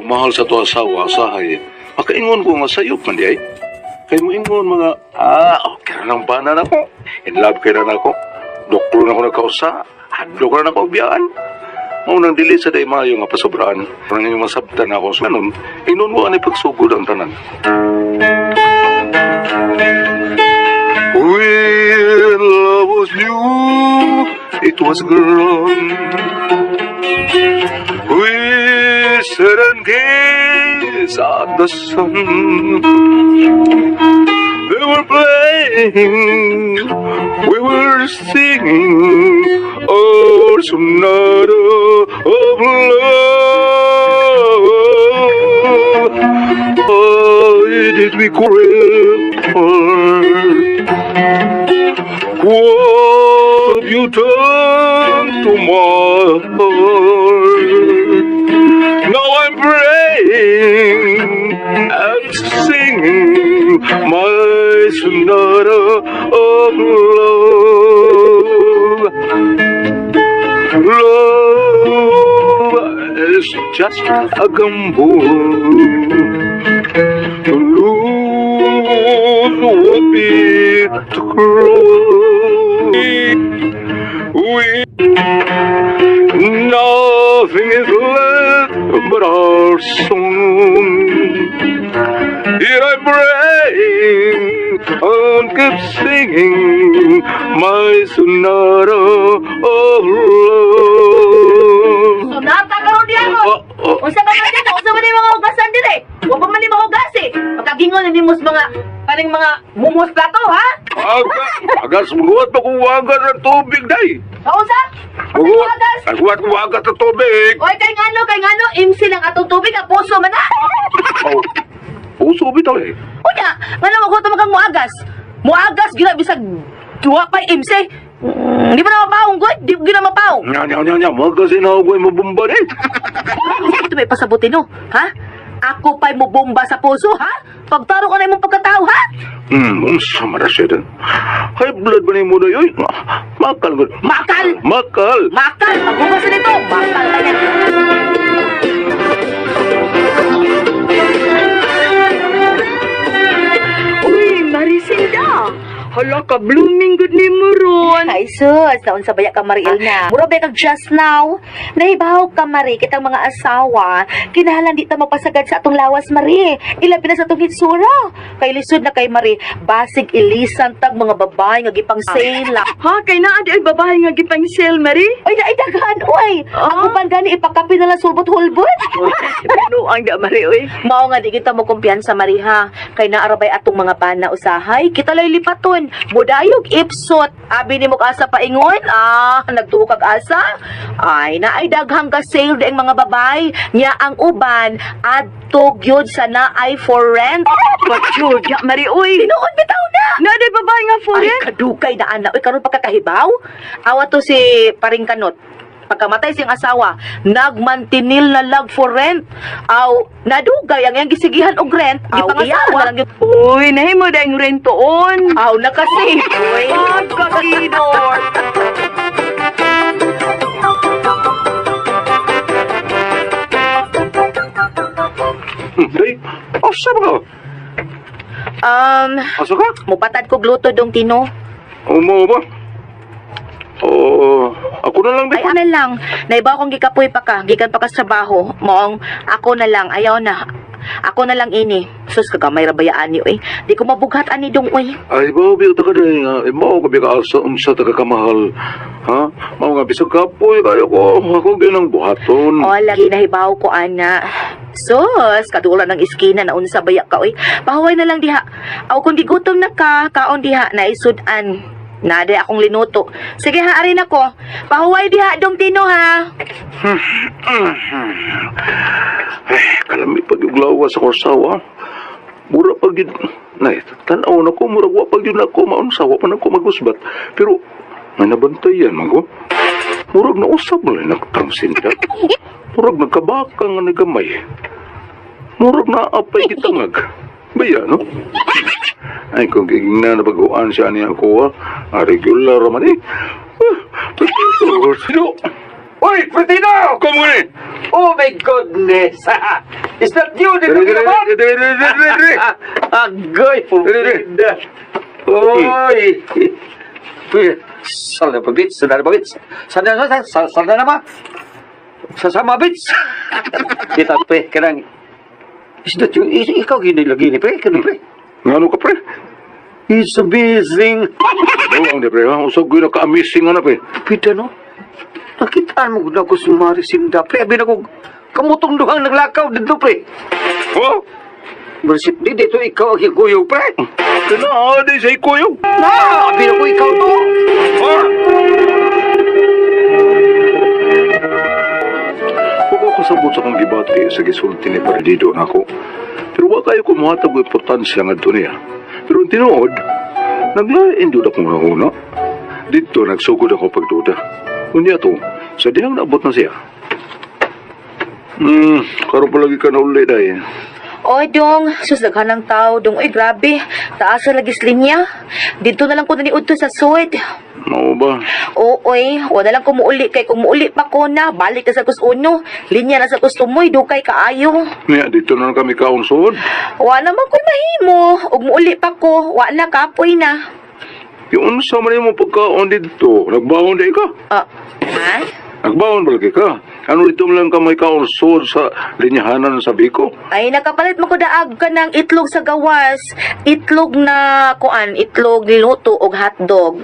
pagmahal sa to asawa asahay. Makaingon ko nga sayop man di ay. Kay mo ingon mga, okay ra lang bana na ko. In love kay ra na ko. Doktor na ko nagkausa. Hadlok ra na ko biyaan. Mao nang dili sa day maayo nga pasobraan. Pero nga masabtan ako sa kanon, inon mo ani pagsugod ang tanan. When love was new, it was grand. We sit and gaze at the sun. They were playing, we were singing, our sonata of love. Why did we quarrel? What have you done to my heart? Now I'm praying and singing my sonata of love. Love is just a gamble. To lose would be to cry. We nothing is left but our song. Here I pray and keep singing my sonata of love. Sonata karon diyan mo. Oh, oh. Unsa ba man dito? Unsa ba ni mga hugasan dire? Wa pa man ni mahugas eh. Pagkagingon ni nimo sa mga kaning mga mumos plato, ha? Aga, agas, muguhat pa kung wagas ng tubig, day. Kaunsa? Muguhat, Wagas? muguhat kung wagas ng tubig. Oy, kay ngano MC lang atong tubig ang puso man na. Oh, puso bitaw eh. Unya, ngano maghuto man kang muagas? Muagas gyud bisag duwa pa MC. Di ba na mapaong gud? Di gyud na mapaong. Nya, nya, nya, nya, magasin ako ko'y mabumba eh. Ito may pasabutin no, ha? Ako pa'y mobomba sa puso, ha? Pagtaro ka na imong pagkatao, ha? Unsa man na siya dun. High blood ba ni mo na yun? Makal gud. Makal! Makal! Makal! Pagbukas na nito, makal ka niya. Uy, Marisinda! Hala ka, blooming good ni mo ron. Ay, sus, naunsa baya ka, Mariel na. Mura ba kag just now? Nahibaw ka, Mari, kitang mga asawa, kinahanglan di ta mapasagad sa atong lawas, Mari. Ilabi na sa atong hitsura. Kay lisod na kay Mari, basig ilisan tag mga babae nga gipang sale. Ha, kay naa di ay babae nga gipang sale, Mari? Oy, naay daghan, oy. Ah? Ako pan gani ipakapi na lang sulbot-hulbot. Ano ang da, Mari, uy? Mao nga di kita mo kumpiyansa, Mari, ha. Kay naarabay atong mga bana usahay, kita lay lipaton. Mudayog ipsot. Abi ni mo asa paingon, nagtuo kag asa. Ay, naay daghang ka sale di ang mga babay. Nya ang uban adto gyud sa naay for rent. Patyod, ya, Mari, uy. Tinuod bitaw na. Naa di babae nga for Ay, rent? kadugay na ana. Uy, karon pagkakahibaw. Awa to si Paring Kanot. Pagkamatay siyang asawa, nagmantinil na lag for rent. Aw, nadugay ang iyang gisigihan og rent. Aw, Gipangasawa iya. lang gyud. Uy, nahimo da ang rentoon. Aw, nakasave. Uy. Pagkakidor. Day, asa ba ka? Asa ka? Mupatad ko gluto dong Tino. Umo ba? Oo, ako na lang, Ay, day. ano lang. Naiba akong gikapoy pa ka. Gikan pa ka sa trabaho. Moong, ako na lang. Ayaw na. Ako na lang ini. Sus, kagamay ra bayaan ni, uy. Di ko mabughat ani dong, uy. Ay, bao, biya ta ka day nga. Eh, mao ka biya ka asa, unsa ta ka kamahal. Ha? Mao nga, bisag kapoy, kayo ko. Ako ginang buhaton. O, lagi nahibaw ko, ana. Sus, kadula ng iskina na unsa baya ka, uy. Pahuway na lang diha. Aw, kung gigutom na ka, kaon diha, naisudan. Nade akong linuto. Sige ha, arin ako. Pahuway diha, dong Tino, ha. Eh, kalami pag yung lawa sa korsawa. Mura pag yun, nay, tanaw na ko, mura wa pag yun ako, maunsa, wa pa na ko magusbat. Pero, may nabantayan man ko. Murag na usab mo lang nagtangsinda. Murag nagkabaka nga nagamay. Murag na apay gitangag. Baya, no? Ay, kung gigna na baguan siya niya ako, ah, regular man eh. Ah, sino? Oy! Uy, Ferdinand! Come on eh! Oh my goodness! Is that you? Did Dili, you dili, about? dili, dili, dili, dili. Agoy, Dili, dili. Uy! Uy, Sal na pabits, sal na pabits. Sal na, sal, sal, sal na naman. Sasama bits. Kita, pre, kanang. Is that you? Is, ikaw gini lagi ni pre, kano pre? Ngano ka, pre? It's amazing. Oo, ang di, pre, ha? Usag ko naka-amazing nga na, pre. Pita, no? Nakitaan mo gud ako sa Marisinda, pre. Abi na ko, kamutong duhang naglakaw dito, pre. Ha? Bersip di dito ikaw ang higuyo, pre. Kana, di sa ikuyo. Na, abi na ko ikaw to. Ha? Huwag ko kasabot sa kong gibati sa gisulti ni Perdido nako. Pero wa kayo kumuhatag og importansya ngadto niya. Pero ang tinuod, naglain jud akong una. Dito nagsugod ako pagduda. Unya to, sa dihang naabot na siya. Karon pa lagi ka na uli dahil. Oy, dong, sus daghan ng tao, dong. Oy, grabe. Taas sa lagis linya. Dito na lang ko naniudto sa suwed. Mao ba? Oo, oy, wala lang kumuuli kay kumuuli pa ko na. Balik na sa kus uno. Linya na sa kustumoy, dukay kaayo. Niya, dito na lang kami kaon suod. Wa naman ko'y mahimo. Ug muuli pa ko, wa na kapoy na. Yung unsa man imo pagkaon dito, nagbaon di ka? Ah, ha? Nagbaon ba lagi ka? Ano dito man lang ka may kaon suod sa linyahanan sa Biko? Ay, nakapalit mo ko daag ka ng itlog sa gawas. Itlog na, kuan, itlog niluto og hotdog.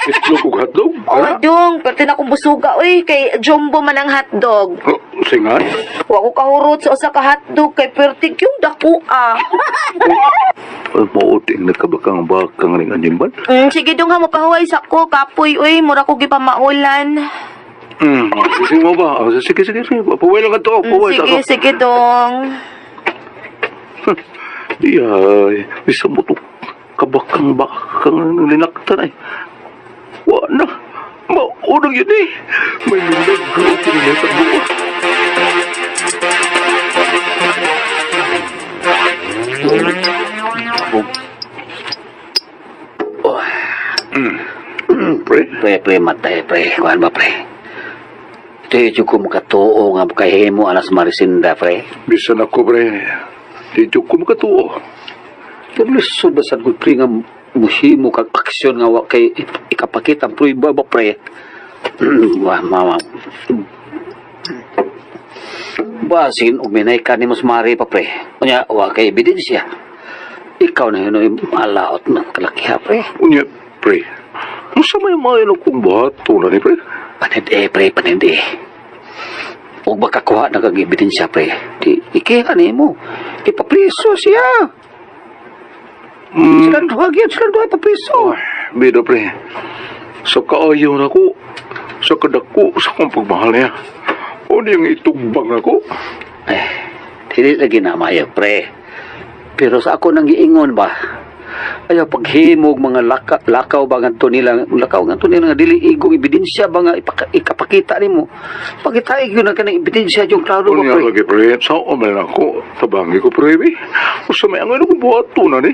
Itlog ug hotdog? Oh, Ana? dong, pwede na akong busuga, uy, kay jumbo man ang hotdog. Oh, singan? Wa ko kahurot sa usa ka hotdog kay pertig yung dako ah. Ay, mauting nagkabakang bakang ring animal. Sige dong ha, mapahuway sa ko, kapoy, uy, mura ko gipamaulan. Sige mo ba? Ah, sige, sige, sige. Puway lang ka to. Puway Sige, sa ako. sige dong. Iyay, isa mo to. Kabakang bakang linaktan ay. Wa na. Maunang yun eh. May milagro pinila sa buo. Pre, Pre, pre, matay, pre. Kuhan ba, pre? Di jud ko makatuo nga makahimo anas Marisinda, pre. Bisan ako, pre. Di jud ko makatuo. Pero lisod ba sad ko, pre, nga muhimo kag aksyon nga wa kay ikapakita ang prueba ba, pre? Wa, mama. Basin, uminay ka ni mas mari pa, pre. Unya, wa kay ebidensya. Ikaw na yun ay malaot ng kalakiha, pre. Unya, pre. Unsa may maayo kong buhato na ni, pre? Panindi, pre, panindi. Huwag makakuha na kag ebidensya, pre. Di, ikiha ni mo. Ipapriso siya. Silang duha gyud, silang duha ipapriso. Bida, pre. Sa kaayo na ko, sa kadako, sa akong pagmahal niya. O niyang itugbang ako. Eh, dili lagi na maayo, pre. Pero sa ako nang giingon ba, ayaw paghimog mga lakaw ba ngadto nila, lakaw ngadto nila nga dili igong ebidensya ba nga ikapakita nimo. Pakita gyud na kanang ebidensya yung klaro O ba, niya pre. lagi, pre. Sa umal na ako, tabangi ko, pre. Bi. O sa may angay na kong buhato na ni.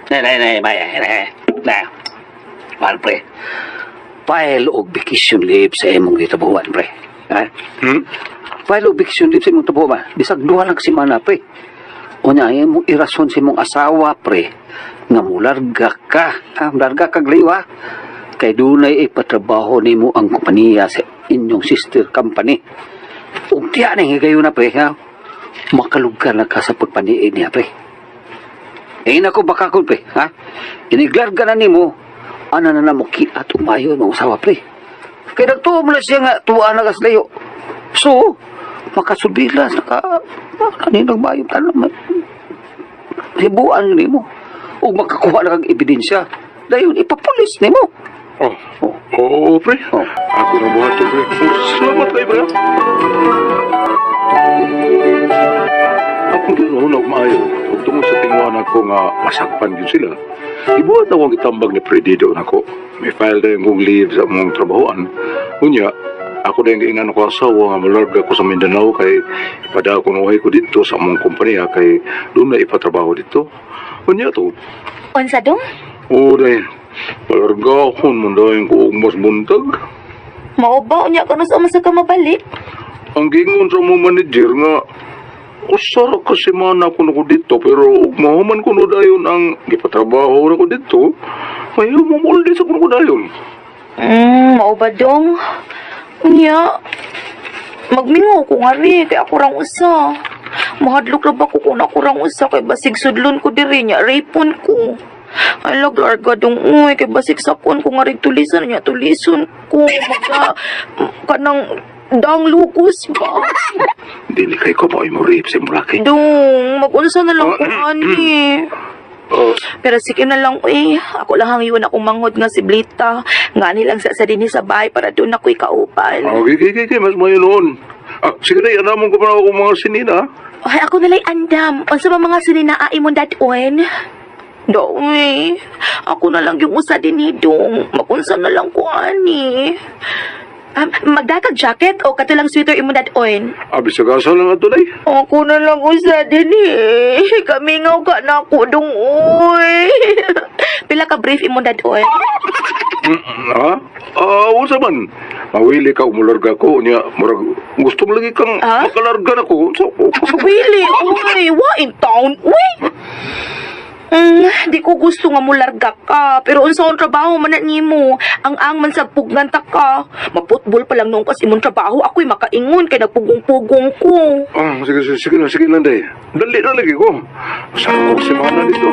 Nay, nay, nay, maya, nay, nay. Mahal, pre. File og vacation leave sa imong gitabuhan, pre. Ha? Hmm? File og vacation leave sa imong tabuhan. Bisag duha lang ka semana, pre. Unya, imong irason sa imong asawa, pre, nga mularga ka. Ha? Mularga ka, glayo, ha? Kay dunay ipatrabaho nimo ang kompanya sa inyong sister company. Ug diya na higayon na, pre, ha? Makalugar na ka sa pagpaniid niya, pre. Eh, nako baka kun, pre, ha? Iniglarga na nimo, ana na namo at umayo mga usawa, pre. Kaya nagtuo mo na siya nga, tuwa na kas layo. So, makasubilas, naka, kaninang mayo, tanong, hibuan nimo. O makakuha na kag ebidensya. Dayon, ipapulis nimo. Oh. Oh. Oo, pre. Oh. Ako na buhato, pre. Oh, salamat kay pre. Ako din og maayo. Ug tungod sa tingwa ko nga masakpan gyud sila. Ibuhat ako ang itambag ni Predido nako. May file dayon kong leave sa among trabahoan. Unya, ako din giingnan ko asawa nga molarga ko sa Mindanao kay ipada ko nuhay ko dito sa among kompanya kay doon na ipatrabaho dito. Unya to, Unsa dong? o day, palargahon mo dayon ko og mas buntag. Mao ba unya kanus-a man sa ka mabalik? Ang gingon sa mo manager nga usa ra ka semana kuno ko dito pero ug mahuman kuno dayon ang gipatrabaho ra ko dito. May mumuldi sa kuno ko dayon. Mao ba dong? Unya, magmingaw ko nga rin, kay ako rang usa. Mahadlok ra ba ko kung ako rang usa, kay basig sudlon ko diri niya, rapon ko. Ay, laglarga dong, uy, kay basig sakon ko nga rin tulisan niya, tulison ko. Maga, kanang dang lukos ba? Dili kay ko pa mo rape sa imong laki. Dong, mag-unsa na lang ko, ani. Oh, Pero sige na lang, eh. Ako lang hangyon akong manghod nga si Blita. Nga nilang sa dinhi sa bahay para doon ako'y kauban. okay, okay, okay, okay, mas mayo noon. Ah, sige na, anamon ko pa na akong mga sinina. Ay, ako nala'y andam. Unsa ba mga sinina imong dadon? Doy, ako na lang yung usa din ni Dong. Magunsa na lang ko, ani. Magdakag jacket o katulang sweater imong dadon? Abi sa gasa lang ato day. Ako na lang usa din eh. Kamingaw ka na ako, Dong, uy. Pila ka brief imong dadon? Ha? Ah, unsa man? Mawili ka umularga ko niya, murag gusto mo lagi kang Ah? makalarga na ko. So, Really? Uy, wa in town? Uy! Di ko gusto nga mularga ka, pero unsa ang trabaho man na nimo? Ang man sa pugnan ta ka. Maputbol pa lang noong kas imong trabaho, ako'y makaingon kay nagpugong-pugong ko. Ah, sige, sige, sige lang, sige lang, day. Dali na lagi ko. Sa ko si mana dito.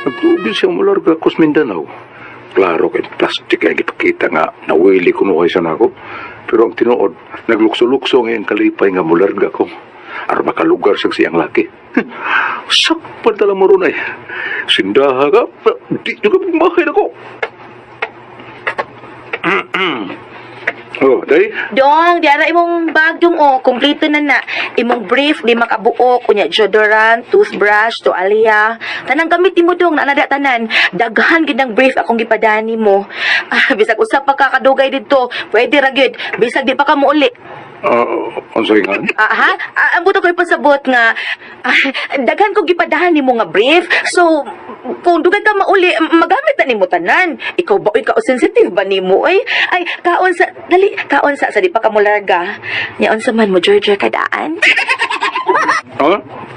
Nagtubi siya mularga ko sa Mindanao. Klaro kay plastic ay gipakita nga nawili ko no kay sa nako. Pero ang tinuod, naglukso-lukso ngayon kalipay nga mularga ko. Aron makalugar sa siyang laki. Sakpan tala mo ron ay. Sindaha ka, di nyo ka pagmahay na ko. Oh, day. Dong, di ara imong bag dong oh, kompleto na na. Imong brief di makabuok unya deodorant, toothbrush, tualya. Tanang gamit nimo dong, naa na tanan. Daghan gid ang brief akong gipadani mo. Ah, bisag usa pa ka kadugay didto, pwede ra gyud. Bisag di pa ka muuli. Ah, unsay nga? Ah, ha? Ah, ang buto ko ipasabot nga daghan ko gipadahan nimo nga brief. So kung dugay ka mauli, magamit na nimo tanan. Ikaw ba ikaw sensitive ba nimo ay? Ay, kaon sa dali, kaon sa sa di pa ka molarga. Nya unsa man mo Georgia kadaan? Ha?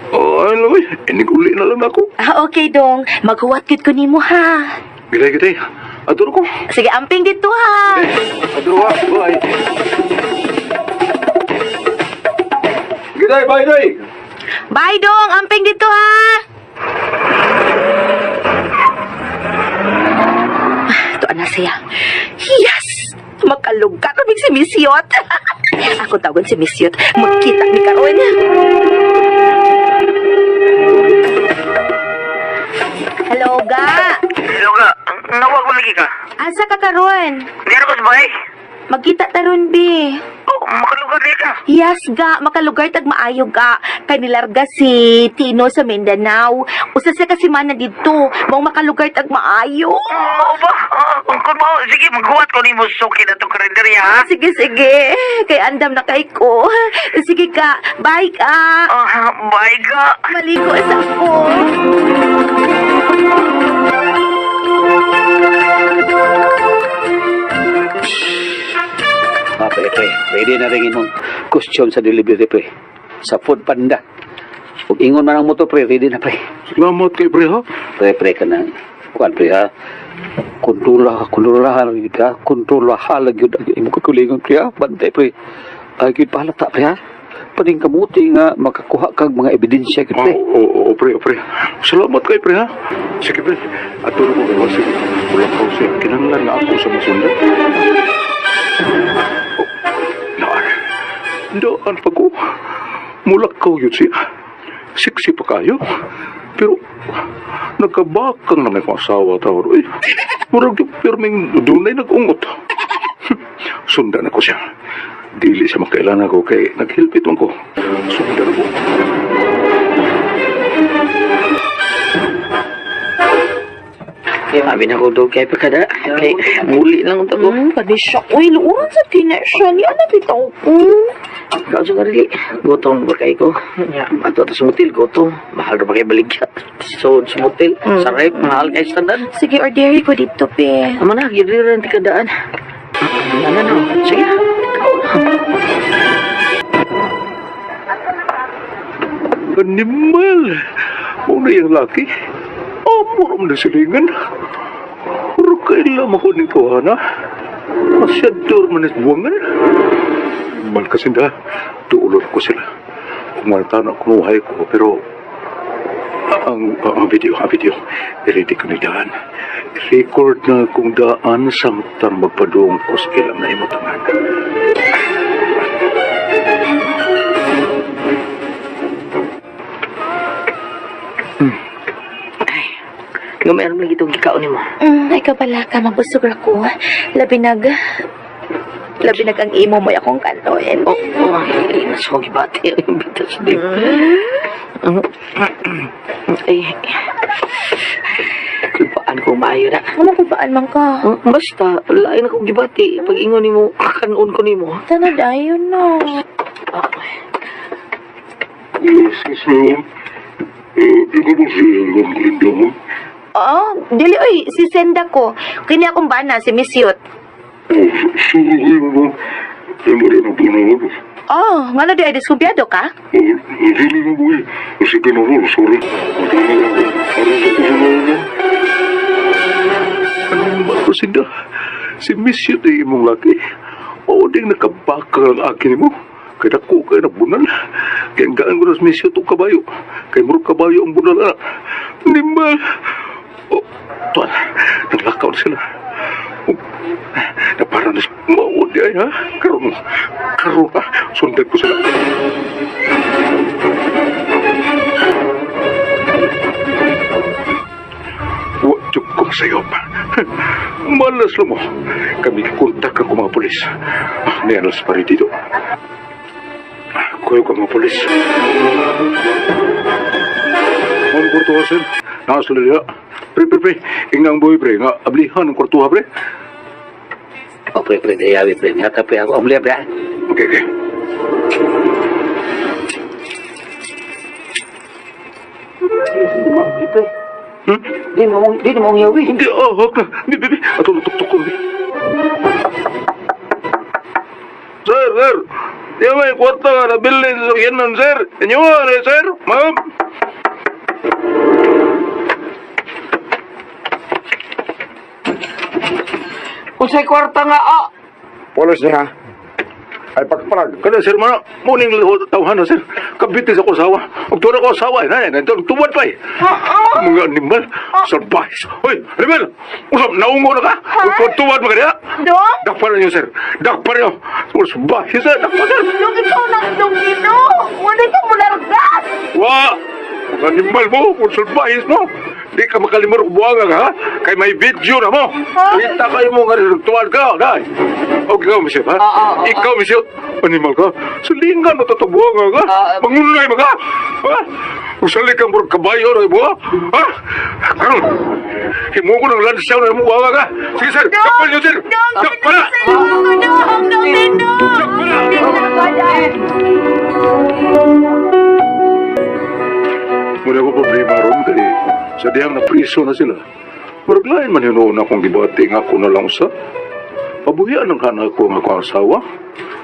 Oh, ay lang, iniguli na lang ako. Ah, okay dong. Maghuwat gid ko nimo ha. Giday, giday. Adoro ko. Sige, amping dito ha. Adoro ha. Bye. Giday, bye, day. Bye dong, amping dito ha. Ito na siya. Yes! Makalugar kami si Miss Yot. Ako tawagan si Miss Yot. Magkita ni karon. Hello, ga. Hello ka, nawag mo lagi ka. Asa ka karon? Di ako sa bahay. Magkita taron bi. Oh, makalugar di ka. Yes, ga, makalugar tag maayo ga. Kay nilarga si Tino sa Mindanao. Usa siya kasi mana didto. Mao makalugar tag maayo. Oo ba? Kung mao, sige, maghuwat ko nimo suki na itong karinderya, ha? Sige, sige. Kay andam na kay ko. Sige ka. Bye ka. Ah, bye ka. Maliko sa ako. Ah, pre, pre, ready na rin imong costume sa delivery, pre. Sa food panda. Ug ingon man ang motor, pre, ready na, pre. Salamat kay pre, ha? Pre, pre, ka na. Kuan, pre, ha? Kontrola, kontrola, gyud ha? Kontrola, gyud ang imong kakulingon, pre, ha? Bantay, pre. Ay, gyud pahalata, pre, ha? Paning kamuti nga makakuha kag mga ebidensya, gyud, Oo, pre. oh, oh, pre, pre. Salamat kay pre, ha? Sige, pre. Adoro ko kay sige. Wala ko siya. Kinahanglan na ako sa masundan. Oh, naan. Daan pa ko. Mulakaw yun siya. Siksi pa kayo. Pero, nagkabakang na may kong asawa tawar. Uy, murag yung pirming dunay nag-ungot. Sundan ako siya. Dili siya makailan ako kay naghilpit man ko. Sundan ako. Sabi na ko daw kay pagkada. Kay muli lang ito ko. Kadi siya. Uy, luuran sa tina siya. Niya na bitaw ko. Kaon sa karili. Gutom ba kay ko? Nya, ato ta sa motel, gutom. Mahal ra ba kay baligya? So, sa motel, sa rep, mahal kay standard. Sige, order ko dito, pe. Amo na, gidiri ra ti kadaan. Ano na, sige na. Kaon na. Animal! Mao na iyang laki. Amo na silingan. Pero kailan ako ni Tuhana? Masyador man is buwangan. Animal kasi da, duulor ko sila. Kumanta na kumuhay ko, pero ang video, i-ready ko ni daan. Record na kung daan samtang magpadung ko sa ilang na imutangan. Nga mayroon lagi itong gikaon nimo. Ikaw pala ka, mabusog ra ko. Labinag ang imo mo'y akong kantoin. Oh, oh, ay, nasa gibati ang bitas din. Ay, kulpaan ko maayo na. Ano ko baan man ka? Basta, lain akong gibati. Pag ingon nimo, kakanon ko nimo. Tanad ayon no. Oo, dili oy, si Senda ko. Kini akong bana, si Miss Yut. Oh, ngano di ay diskumpiyado ka? Ano ba sinda? Si Miss Yut ay imong laki. Oo, ding nakabakal ang akin mo. Kaya dako kay nabunal. Kaya ang gaan ko na sa Miss Yut og kabayo. Kaya murag kabayo ang bunal na. Animal! Oh, tuan, naglakaw na sila. Oh, napara na sila. Mao di ay ha? Karon, karon ha? Sundan ko sila. Wa jud ko masayop. Malas lang mo. Kami kontak ako mga polis. Ah, niya sa pari dito. Ah, kuyo ka mga polis. Ang kwartuha, sir. Nasa sila diha. Pre, pre, pre. Ingang boy, pre. Nga, ablihan ang kwartuha, pre. Oh, pre, pre, dayawi, pre. Nga pre, ako. Amli, pre. Okay, okay. Pre, di mo ang yawi. Hindi, ah, hak na. Bi, bi, bi. Ato, tuktok ko. Bi. Sir, sir. Di may kwarta nga nabili sa sakyanan, sir. Inyo eh, sir. Ma'am. Unsay kwarta nga, ah! Polos niya. Ay pagparag. Kada sir mana, mo ning tawhan na sir. Kabiti sa ko asawa. Ug tuwa ko asawa na na tuwad pa eh. Mga animal, salbahis. Hoy, animal. Usap naungo na ka. Ug tuwad mo kaniya. Dong? Dakpan niyo sir. Dakpan niyo. Salbahis sir, dakpan sir. Dong, ikaw na, dong, dito. Wala ka mulargas. Wa! Mga animal mo, kung salbahis mo. Di ka makalimar og buwanga ka, ha? Kay may video na mo. Kita kayo mo nga tuwad ka, dai. Og ikaw, monsieur, ha? Ikaw, monsieur, animal ka. Salingan mo totoo buwanga ka. Mangunay mo ka. Ha? Usali kang murag kabayo na mo, ha? Karon, himo ko ng lansaw na mo buwanga ka. Sige, sir. Dakpan niyo, sir. Dakpan na. Dong, dong, dong, Dakpan na. Wala ko problema ron kay sa diyang napriso na sila. Murag lain man hinuon akong gibati nga ako na lang sa. Pabuhian ang kanak ko ang akong asawa.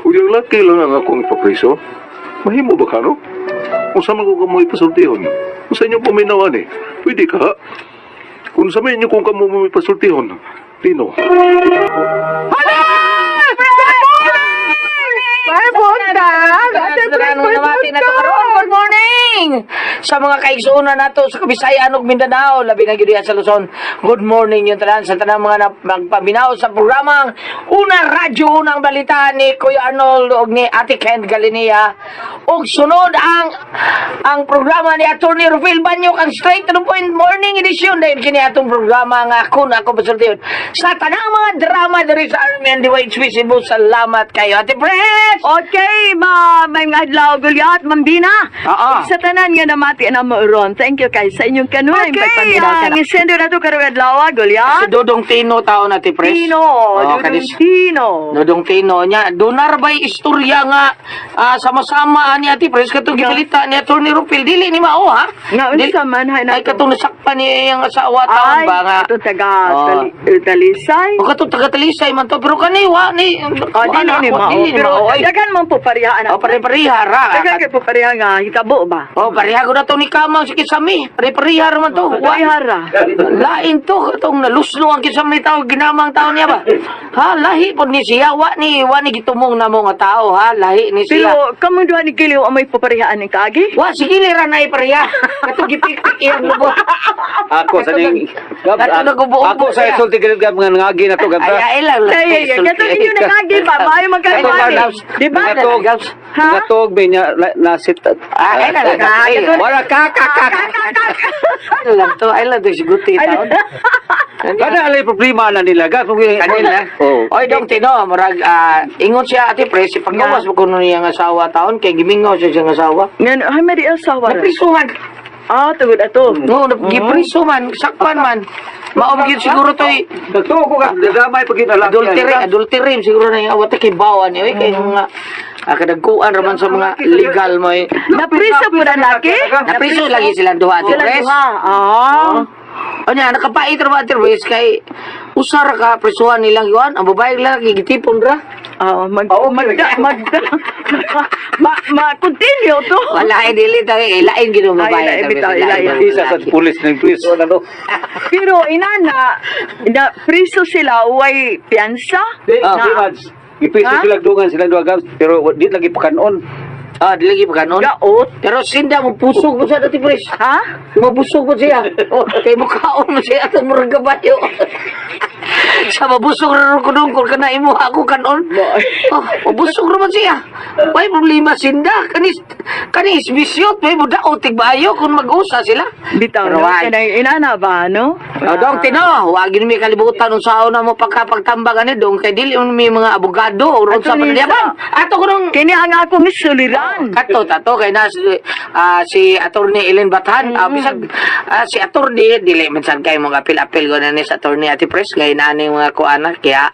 Ug yung laki lang ang akong ipapriso. Mahimo ba ka no? Kung sa man ko kamo ipasultihon. Kung sa inyo paminawan eh. Pwede ka ha? Kung sa inyo kung kamo mo ipasultihon. Tino. Bye, buntag! Ate Fred, Good morning! Sa mga kaigsuonan nato sa Kabisayan ug Mindanao, labi na gyud diha sa Luzon. Good morning yung tanan sa tanang mga magpaminaw sa programang Una Radyo Unang Balita ni Kuya Arnold ug ni Ate Ken Galinea. Ug sunod ang programa ni Attorney Rufil Banyok ang Straight to the Point Morning Edition dahil kini atong programa nga kun ako pasultihon sa tanang mga drama diri sa Army and DYHP Cebu. Salamat kayo Ate Pres! Okay, ma, may adlaw gulyat, Ma'am Dina. Oo. Sa tanan nga namati Pamati na mo ron. Thank you kay sa inyong kanuhay Okay, pagpaminaw ka ang na. Sendo na to karong adlaw, Si Goliath. Dodong Tino tao na ti Pres. Tino, Oh, Dodong kanis. Tino. Dodong Tino niya. Donar ba'y istorya nga sama-sama ani Ate Pres katong gibalita ni Attorney Rupil dili ni mao ha. Nga unsa man hay na Ay katong nasakpan ni iyang asawa taon Ay, ba nga. itong taga Oh. Talisay. O katong taga Talisay man to pero kani wa ni Oh, dili ni mao. Dili ni Pero mao ay. daghan man po pareha Oh, anak. pare-pareha ra. Daghan kay po pareha nga hitabo ba? Oh, pareha ko na to ni Kamang si Kisami. Pare-pareha ra man to. Wa- Pareha ra. Lain to katong naluslo ang kisami tao ginamang tao niya ba. Ha, lahi pod ni siya wa ni gitumong namo nga tao ha, lahi ni siya. Pero kamo duha ni Giliw ang may paparehaan ng kaagi? Wa sige ra na ipareha. Katong gipikpik iyang lubo. Ako sa ning Gab, Kato nagubo-ubo ako sa siya. isulti gid gab nga ngagi na to gab. Ay, ay lang. Ay, ay, ay, katong inyo nangagi ba? Maayo magkaimani. Di ba? Ngatog, Ha? ngatog may nya nasit. Ah, ay lang. Ah, Ay, katong- Wala ka ka ka. Ay lang to, ay lang to siguti taon. Kada alay problema na nila gab. Kanila. Oh. Oy, dong Tino, murag ingon siya Ate Pres, paggawas mo kuno niyang asawa taon kay gimingaw siya siyang asawa. Ngan, ay, mari asawa ra. Naprisuhan. Ah, tungod ato. No, gipriso man, sakpan man. Mao gyud siguro toy Nagtuo ko ka, damay pag ginalaki. adultery, adultery siguro na yung awat kay bawan ni oy kay mga kadagkuan ra man sa mga legal mo eh. Napriso po na laki? Napriso lagi silang duha Ate Sila Pres. duha. Ah. O niya, nakapait ra ba Ate Pres kay usa ra ka prisuhan nilang yuan, ang babae lang gitipon ra. Ah, mag mag mag ma, ma continue to. Wala eh dili ta eh, lain gid ang Ay, babae. lain Ate Pres, bitaw, lain lain. ang Isa sa lalaki. pulis ng priso na no. Pero inana, na priso sila way piyansa. Ah, Na, Ipiso Ha? sila dungan sila duha gab, pero di lagi pakanon. Ah, dili lagi pakanon. Gaot. Pero sinda mo pusog mo sa Ate Pres. Ha? Mabusog mo siya. Kay mukhaon mo siya atong murag kabayo. Sa mabusog ra ko dong kung kana imo ako kanon. Oh, mabusog ra man siya. May problema sinda kani kani isbisyot may mudaot tigbayo kung mag-usa sila. Bitaw Pero no, wag. kanang inana ba no? Oh, dong tino, wag gyud mi kalibutan unsaon na mo pagkapagtambag ani dong kay dili man mi mga abogado or unsa Ato pa ni niya sa- Ato ko nung Kini ang akong suliran. Kato tato kay na si, si Attorney Ellen Bathan, bisag si Attorney dili man sad kay mga apil-apil ko na ni sa Attorney Ate Pres kay naani mga kuana kaya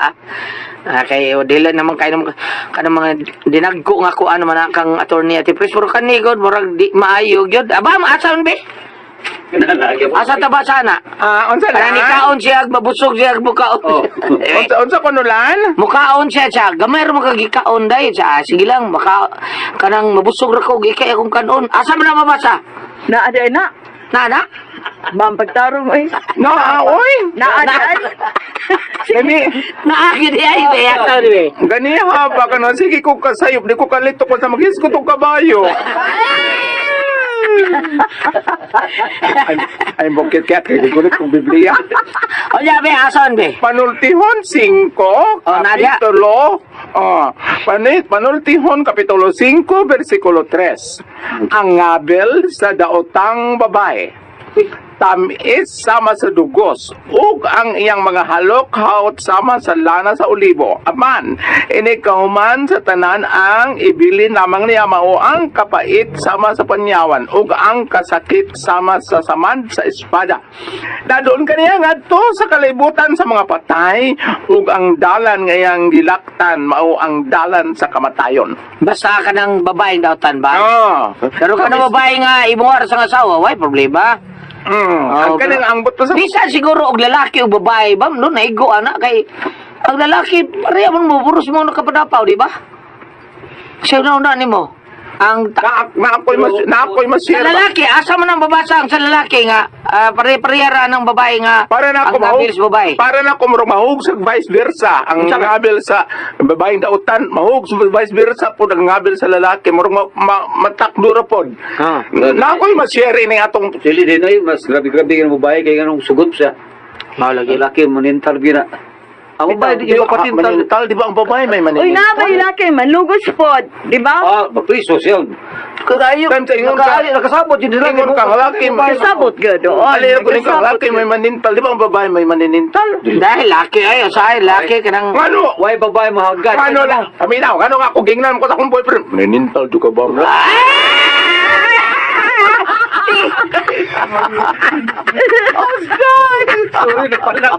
kay o, dili naman kay naman kanang mga dinagko nga kuan man na kang Attorney Ate Pres pero kani god murag di maayo gyud. Aba maasa man be? Asa ta ba sana? Ah, unsa Kana ni na? kaon siya mabusog siya mukaon. Oh. Eh, Unsa unsa kuno lan? Mukaon siya siya. Gamay ra makagikaon dai siya. Sige lang maka kanang mabusog ra ko gikay akong kanon. Asa man na mabasa? Na ada na. Na na? Ma'am pagtarong oy. No, oy. Na ada. Gani, Naagi di ay di ato di. gani ha ba kanon sige ko kasayop di ko kalito ko sa maghisgot og kabayo. Ay, ay bukit kaya kay gulit kong Biblia. O ya be ason be. Panultihon 5, Oh, Nadia. kapitulo, oh, Panultihon, kapitulo 5, versikulo 3. Ang ngabel sa daotang babae, tamis sama sa dugos, ug ang iyang mga halok haot sama sa lana sa olibo. Aman, ini kahuman sa tanan ang ibilin lamang niya mao ang kapait sama sa panyawan, ug ang kasakit sama sa samad sa espada. Dadoon kaniya ngadto sa kalibutan sa mga patay, ug ang dalan nga iyang gilaktan mao ang dalan sa kamatayon. Basta ka ng babaeng dautan ba? Ah. Pero ka ng babae nga imuha ra sa asawa, way problema. Ang Oh, kaning ambot pa sa Bisan siguro og lalaki o babae ba no naigo ana kay ang lalaki pareha man mo buros mo nakapadapaw, di ba? Siya na una nimo. Ang ta- na ako'y mas na ako'y sa masira. lalaki, asa man ang babasa ang sa lalaki nga pare-pareha ra ng babae nga Para na ako ang ngabil sa babae. Para na ako murag mahug sa vice versa. Ang Unsa man? ngabil sa babaeng dautan, mahug sa vice versa pod ang ngabil sa lalaki, murag matakdo ra pod. Ah. Na ako'y ma-share ini atong Dili din ay mas grabe-grabe ka ng babae kay ganong sugot siya. Mao lagi. Laki manintal gina. Ang babae di ba patintal? manintal, di ba ang babae may Uy manintal? na ba laki manlugos pod, di ba? Ah, priso siya. Kaayo, Time sa ingon ka- nakasabot yun sila. Ingon ka, laki, Kasabot gud doon. Alin ko ning Kasabot laki may gud. manintal, di ba ang babae may maninintal? Dahil laki ay usahay laki kanang Ngano? Why babae mahagad? Ngano lang? Kami na, ngano nga ako gingnan ko sa akong boyfriend. Manintal do ka ba? Ah! Sorry na pala.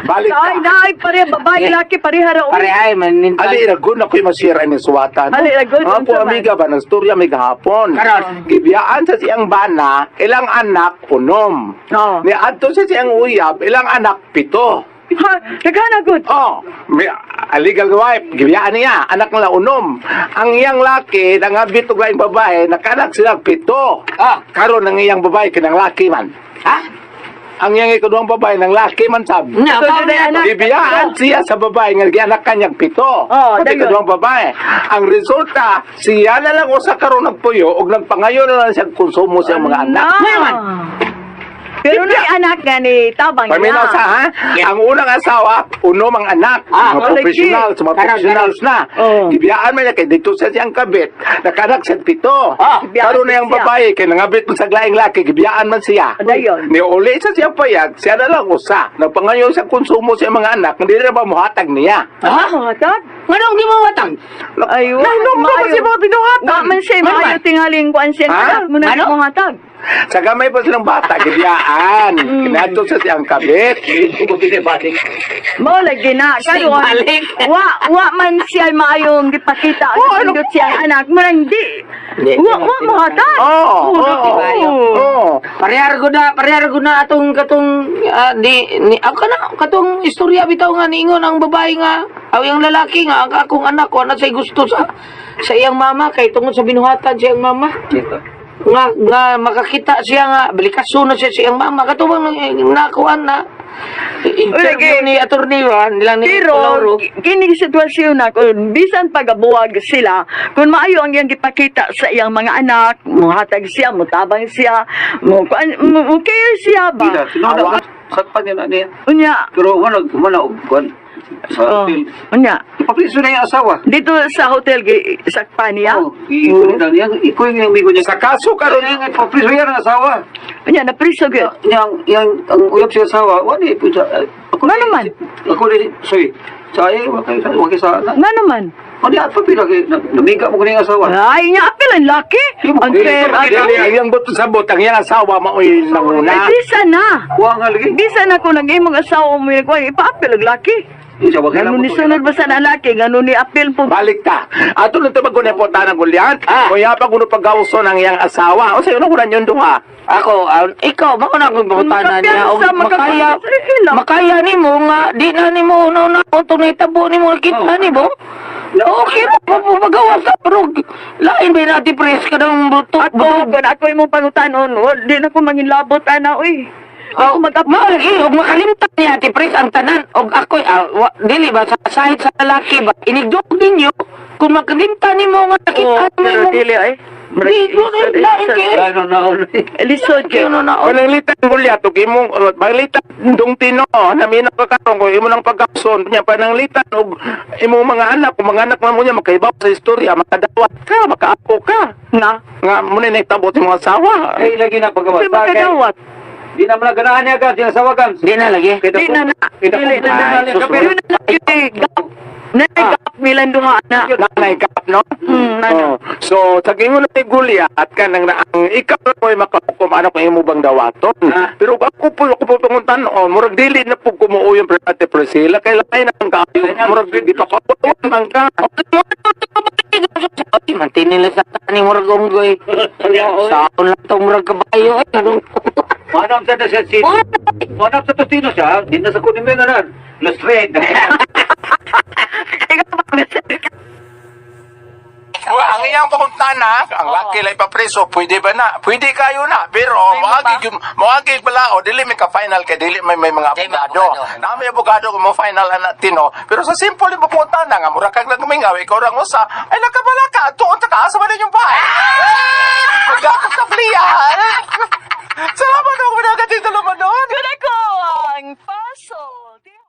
Balik Ay, ka. naay pare babae laki pareha ra oy. Parehay man nintan. Ali ragon ako yung masira ni suwatan. Ali, ragon, Mga po unsa man? amiga ba, nagstorya may gahapon. Karon. Gibiyaan sa siyang bana, ilang anak, unom. Oo. Ni adto sa siyang uyab, ilang anak, pito. Ha, naghana gud. Oh, may a legal wife, gibiyaan niya, anak nila unom. Ang iyang laki, nangabit og laing babae, nakanak sila pito. Ah. Karon ang iyang babae kinang laki man. Ha? Ang iyang ikaduhang babae nang laki man sab. Nga, So, pa dunay anak. Gibiyaan siya sa babae nga gianak kanyang pito. Oh, Pati dayon. kaduhang babae. Ang resulta, siya na lang usa karon nagpuyo og nagpangayon na lang siya konsumo sa mga anak. Na. Pero na anak nga ni tabang Paminaw sa ha? Ang unang asawa, unom ang anak. Ah, Mga oh, professional, sa mga Karon, professionals na. Oh. Gibiyaan man niya kay dito sa siyang kabit, nakanak siya pito. Ah, gibiyaan Karon na yung siya. babae, kay nangabit man sa laing laki, gibiyaan man siya. Dayon. Ni uli sa siya payag, siya na lang usa. Nagpangayon sa konsumo sa mga anak, hindi na ba muhatag niya? Ha? Hatag? Nganong di mo watang? Ay, wa. Nainom ba ba siya mga binuhatan? Wa man siya Ano maayo man? tingaling kuan siya Ha? anak mo na Ano? mo hatag. Sa gamay pa silang bata, gibiyaan. Kinadto sa siyang kabit. Mao lagi na karon. Balik. Wa wa man siya maayong gipakita ang pindot siya ang anak mo nang di. Di, Wa wa mo hatag. Oo, oo, oo. Parehar ko na, parehar ko na atong katong di ni ako na katong istorya bitaw nga niingon ang babae nga aw yung lalaki nga ang akong anak ko na say gusto sa iyang mama kay tungod sa binuhatan sa iyang mama. Nga nga makakita siya nga balikaso na siya sa iyang mama katong nakuan na interview Lagi. ni attorney ba nilang ni Pero Lauro. kini sitwasyon na kung bisan pagabuwag sila, kung maayo ang iyang gipakita sa iyang mga anak, muhatag siya, mutabang siya, mo kuan mo, mo care siya ba? Sino Sakpan niya na niya. Unya, Pero wala wala og kuan sa oh, hotel. unya. Ipapriso na yung asawa. Dito sa hotel gi sakpan niya. Oh, iko na niya, iko yung amigo niya. Sa kaso karon Kaya nga ipapriso yan ang asawa. Unya na priso gyud. Yang yang ang uyab siya asawa, wala po sa ako Nga naman. Ako ni sorry. Sa ay wa kay sa Nga naman. Ano at pila kay namiga mo kuning asawa. Ay, nya apil ang laki. Ang fair. Dili, ang iyang buto sa bot, ang iyang asawa mao'y Ay, nanguna. bisa na. Wa nga lagi. Bisa na kung nag-imong asawa mo yung kuwan, ipaapil ang laki. Isa wa kay Ganun ni sunod ba sa lalaki, ganun ni apil po. Balik ta. Ato lang ito magkunepotan ng gulyan. Kuya pag uno paggawso ng iyang asawa. O sa'yo na kunan yun duha. Ako, ikaw, mao na akong pangutana niya. Og Makapiyansa, makaya, makapiyansa. makaya nimo nga, di na nimo una una kung nahitabo nimo nakita nimo. Okay ra pa po magawa sa pero lain ba na depress ka ng buto. Ato, kung ako imong pangutanon, di na ko manginlabot, ana, uy. Oh, Ako mag-apil. mao lagi og makalimtan niya ati Pres ang tanan og ako'y dili ba sa sahit sa lalaki ba inigdok ninyo kung makalimtan nimo nga nakita Oh, nimo pero imong- dili ay. Di, lain kayo. Ano na Lisod Kayo kayo. na na Pananglitan gulya, to imong, pananglitan dong tino, namina ka karon kung imo nang pagkakson, niya pananglitan og imong mga anak, kung mga anak mo niya makaibaw sa istorya, makadawat ka, makaako ka. Na. Nga mo na naitabot imong asawa. Ay lagi na Di pagkawasa kay makadawat. di na man ganahan niya kan asawa kan. Di na lagi. Di na na. Dili na na. Ay, sus, Pero na na gap. Na gap milan duha na. Nanay kap, no? Nana. Oh. So, sa gingon ni Goliath, kanang na ang ikaw na mo'y makahukom, ano kung imo bang dawaton. Pero ako po panguntan-on, murag dili na po kumuo yung Ate Priscilla, kay lain ang kaayo, murag di pa ko man ka. Ay, mantinil sa tani murag unggoy. Saon lang to murag kabayo. Ay, anong Manam sa siya si Manam sa tostino siya, di na sa kunin mo nga Lustred. Wa, ang iyang panguntana, ang laki lay papreso, pwede ba na? Pwede kayo na, pero moagi moagi bala o dili may ka final kay dili may may mga Di may abogado. abogado. Na may abogado kung mo final ana tino. Pero sa simple yung panguntana nga mura kag nagmingaw ikaw ra usa, ay nakabala ka tuon ta ka asa man yung bahay. Magdakop sa fliya. Salamat ako mga dito naman doon. Ako ang paso.